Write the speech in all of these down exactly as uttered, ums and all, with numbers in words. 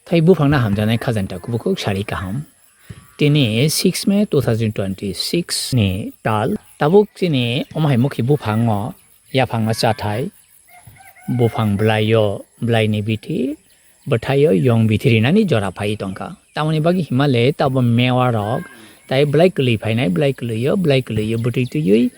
Tei buphangno hamjaknai khajani takhuk bukhuk sari kaham. Tini six May two thousand twenty-six ni tal. Tabuk chini omo hai mukhi buphango yaphangno chathai, buphang bwlaio bwlaini bithi, bwthaio yong bithi rinani jora phai tongkha. Tamoni bagwi himale tabo mewa rok tai bwlai kwlwi phainai, bwlai kwlwio, bwlai kwlwio bwtwi twiwi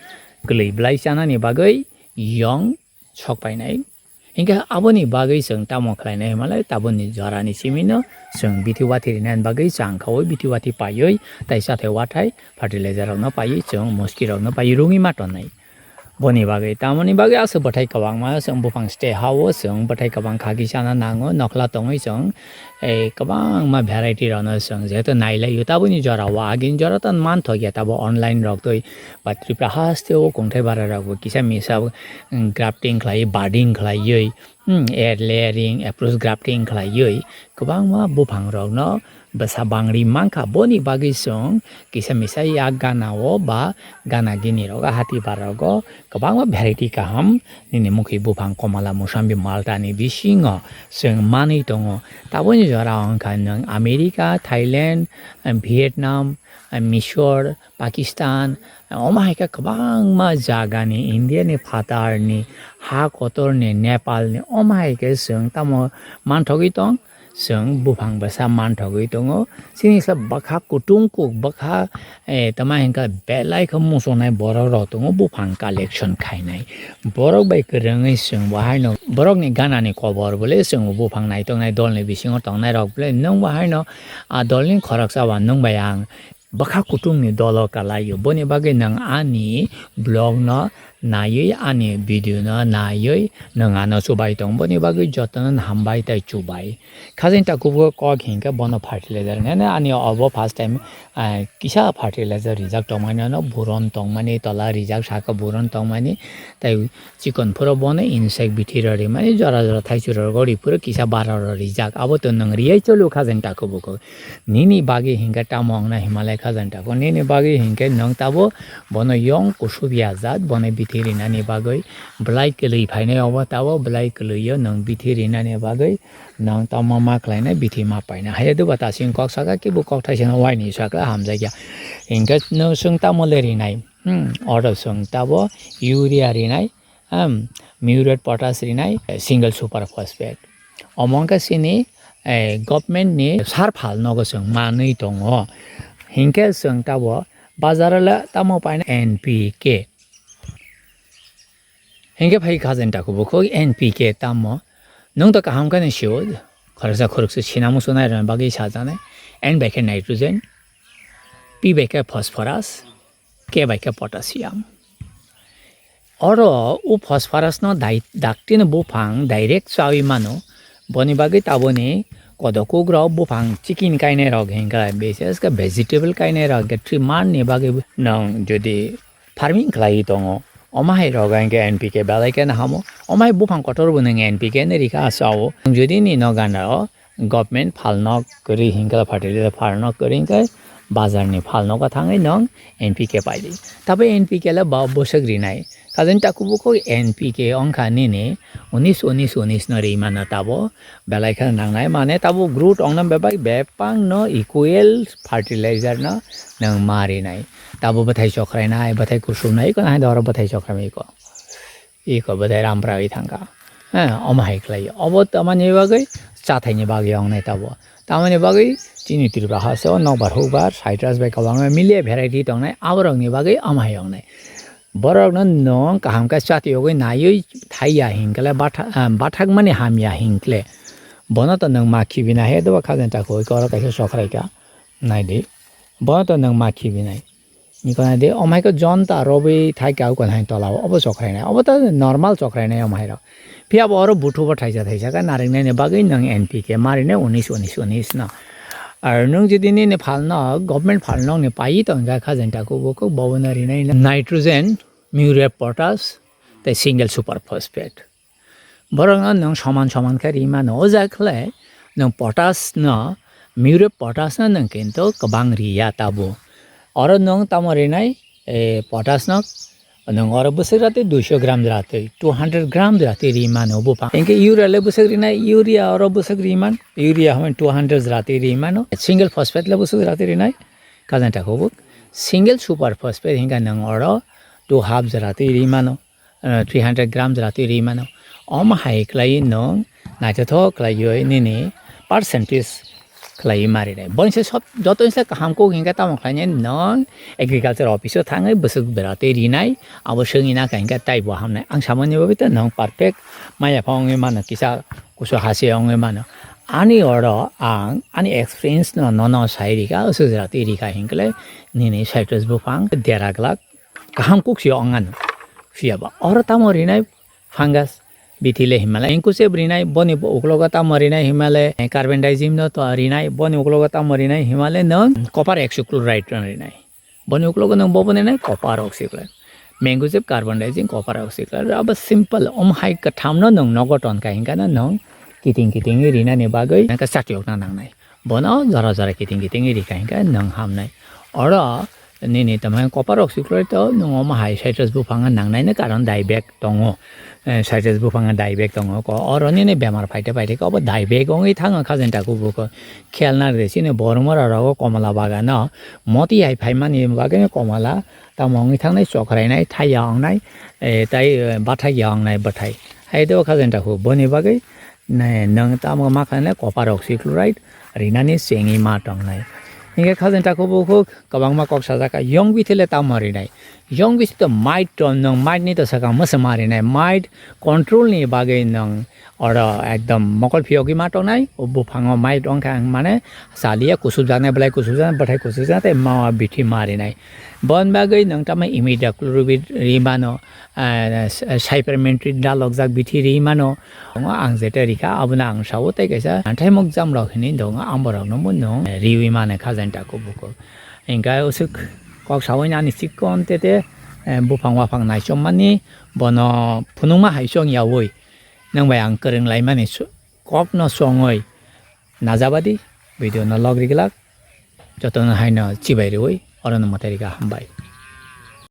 kwlwi bwlai chanani bagwi yong sok painai. Hinkhe aboni bagwi chwng tamo khlainai hwnmale, taboni jorani simino chwng bithi wathi rinani bagwi chang khaui bithi wathi paiwi tai chathai wathai fertilizer rokno paiwi chwng muski rokno paiwi rwngwi ma tonnai. Boni bagwi, tamoni bagwi aswk bwthai kwbangma chwng buphang stay ha-o chwng bwthai kwbang khagwi chana nango, nokhla tongwi chwng, eh, kwbangma variety rokno chwng jehetu nailaio. Taboni jorao agini jora to manthokya, tabo online rok twi ba Tripura hasteo kongthai bara rokbo kisa misa, mm, grafting khlaiwi, budding khlaiwi, hmm, air layering, approach grafting khlaiwi kwbangma buphang rokno bwsa bangri mankha. Boni bagwi chwng kisa misa yak gana o ba gana gini rogo hati bar rogo kwbangma variety kaham nini mukhi buphang komala, musambi, malta ni bisingo chwng manwi tongo. Taboni jora wngkha nwng America, Thailand, Vietnam, Misor, Pakistan, omo hai khe kwbangma jagani, India ni phatarni, ha kotorni, Nepalni, omo hai khe chwng tamo manthogwi tong, chwng buphang bwsa manthogwi tongo. Chini se bwkha kutung kuk, bwkha, eh, tamo hinkhe belai khe muchungnai borok rok tongo, buphang collection khainai. Borok bai kwrwngwi chwng bo haino borokni ganani kobor bole chwng buphang naitongnai dolni bisingo tongnai rok bole nwng bo haino a dolni khoroksa ba nwng bai ang bwkha kutung ni dolo kalaio. Boni bagwi nwng ani vlog no naiwi, ani video no naiwi nwng ano chubai tong. Boni bagwi jotono hambai tei chubai. Khajani takhuk bukhuk kok hinkhe bono fertilizer nene ani obo first time, ah, kisa fertilizer rijak tongmani ano buron tongmani tola rijak saka buron tongmani tei chikon phuru bono insect bithi rok rimani jora jora thaichuk rok riphuru kisa bara rok rijak. Abo to nwng riyai cholo khajani takhuk bukhuk. Nini bagwi hinkhe tamo wngna Himalaya khajani takhuk? Nini bagwi hinkhe nwng tabo bono yong kusubya jat, bono bithi rinani bagwi bwlai kwlwi phainai obo tabo bwlai kwlwio nwng bithi rinani bagwi nwng tamo ma khlainai, bithi ma painai. Haiya doba tasing kok saka kibo kok thaisano waini sakla hamjakya. Hinkhe nwng chwng tamo le rinai? Hmm, oro chwng tabo urea rinai, um, muriate potash rinai, single super phosphate. Omo wngkha chini, eh, government ni sar phalnogo chwng manwi tongo. Hinkhe chwng tabo bazar o le tamo paina N P K. Hinkhe phai khajani takhuk bukhuk N P K tamo. Nwng to kaham khe nw sio, khoroksa khoroksa sinamo sunai rwna bagwi sajaknai. N bai khe nitrogen, P bai khe phosphorus, K bai khe potassium. Oro o phosphorus no dai-, daktino buphang direct chawi mano. Boni bagwi taboni kodok ugrok buphang chicken kainai rok hinkhe, bises khe vegetable kainai rok hinkhe three month ni bagwi nwng jodi farming khlaiwi tongo, omo hai rok hinkhe N P K belai kheno hamo. Omo hai buphang kotor bo nwng N P K no rikha asao. Nwng jodi nini no gana o government phalno kwrwi hinkhe, fertilizer phalno kwrwi hinkhe, bazar ni phalnogo thangwi nwng N P K paidi. Tabo N P K le ba bwswk rinai. Khajani takhuk bukhuk N P K wngkha nini unis unis unis no ri mano tabo. Belai khe nangnai mane tabo growth ongna bebak bebak no equal fertilizer no nwng ma rinai. Tabo bwthai chokrainai, bwthai kusumnai, iko nahai doro bwthai chokramai iko. Iko bwthai rampra wi thangkha. Eh, omo hai khlai. Obo tamani bagwi chathaini bagwi ongnai tabo. Tamani bagwi chini Tripura hasteo nokbar hukbar citrus bai kwbangma milia variety tongnai, aborokni bagwi omo hai ongnai. Borokno nwng kaham khe chati yogwi naiwi thaiya hinkhle batha-, ah, bathakmani hamya hinkhle. Bono to nwng ma khibina he doba khajani takhuk oro kaisa chokraikha. Naidi. Bono to nwng ma khibinai. Niko naidi, omo hai khe jonta robwi thaikha ukon hai tolao. Obo chokrainai. Obo to normal chokrainai omo hai rok. Phiya bo oro buthu bo thaisa thaisa khe naringnai ni bagwi nwng N P K ma rinai unis unis unis no. Ar nwng jodi nini phalno, government phalno ni paiwi tongkha khajani takhuk bukhuk bobo no rinai nitrogen, muriate potash, tei single super phosphate. Borokno nwng soman soman khe ri mano. O jaga khlai nwng potash no, muriate potash no nwng kinto kwbang riya tabo. Oro nwng tamo rinai, eh, potash no Nwng oro bwswk ratwi duiso gram ratwi, two hundred gram ratwi ri mano buphang. Hinkhe urea le bwswk rinai, urea oro bwswk ri man, urea hwn two hundred ratwi ri mano. Single phosphate le bwswk ratwi rinai, khajanta kubuk. Single super phosphate hinkhe nwng oro two half ratwi ri mano, eh, three hundred gram ratwi ri mano. Omo hai khlai nwng naithothok khlaiwi nini percentage khlaiwi ma rinai. Bono se sob, joto se kaham kok hinkhe tamo khlainai nwng agriculture office o thangwi bwswk beratwi rinai, abo swngwi nakha hinkhe taibo hamnai. Ang samani bagwi to nwng perfect maya phang wngwi mano, kisa kusu hasi wngwi mano. Ani oro ang ani experience no nono sai rikha, bwswk beratwi rikha hinkhe nini citrus buphang dera glak kaham kuk se ong ano. Phiya ba oro tamo rinai fungus, bithi le Himalaya, Mancozeb rinai, boni bo uklogo tamo rinai Himalaya, carbendazim no to rinai, boni uklogo tamo rinai Himalaya nwng copper oxychloride no rinai. Boni uklogo nwng bo bo rinai copper oxychloride. Mancozeb carbendazim copper oxychloride, abo simple, om hai kwtham no nwng nogo ton kha hinkhe no nwng kiting kiting rinani bagwi nangkha chatyokna nangnai. Bono jora jora kiting kiting rikha hinkhe nwng hamnai. Oro nini tamo copper oxychloride to nwng omo hai citrus buphang nangnaino karon dieback tongo. Eh, citrus buphang dieback tongo. Ko oro nini bemar phaite phaite ko obo dieback wngwi thango khajanta kubuk o. Khel narwkdi chini borok mora rogo komla bagano moti hai phaimani bagwi komla tamo wngwi thangnai chokhrainai thaiya wngnai, eh, tai, eh, bathaiya wngnai bwthai. Hai do khajanta kubuk boni bagwi ne, nwng tamo ma khlainai copper oxychloride rinani chengwi ma tongnai. Hinkhe khajanta kubuk kwbangma kok sajak kha, yong bithi le tamo rinai? Yong bithi to mait to nwng mait ni to sakang mwsa ma rinai, mait control ni bagwi nwng oro ekdom mokol phiyogwi ma tongnai, o buphango mait wngkha ang mane chaliya kusubjaknai, belai kusubjaknai, bwthai kusubjaknai tei ma bithi ma rinai. Boni bagwi nwng tamo imidacloride ri mano, ah, cypermethrin dalokjak bithi ri mano. Ang jeta rikha, abono ang sao tei kaisa thaimok jamrok hinwi tongo, ang borokno bo nwng riwi mano khajani takhuk bukhuk. Hinkhe usuk kok sawi ani chikon tete, eh, buphang waphang naichomani, bono phunukma hai chong yaui nwng bai ang kwrwng laimani su-, kokno chongwi najabadi video no log riglak, jotono haino chibai riui orono mwtai rikha, hambai.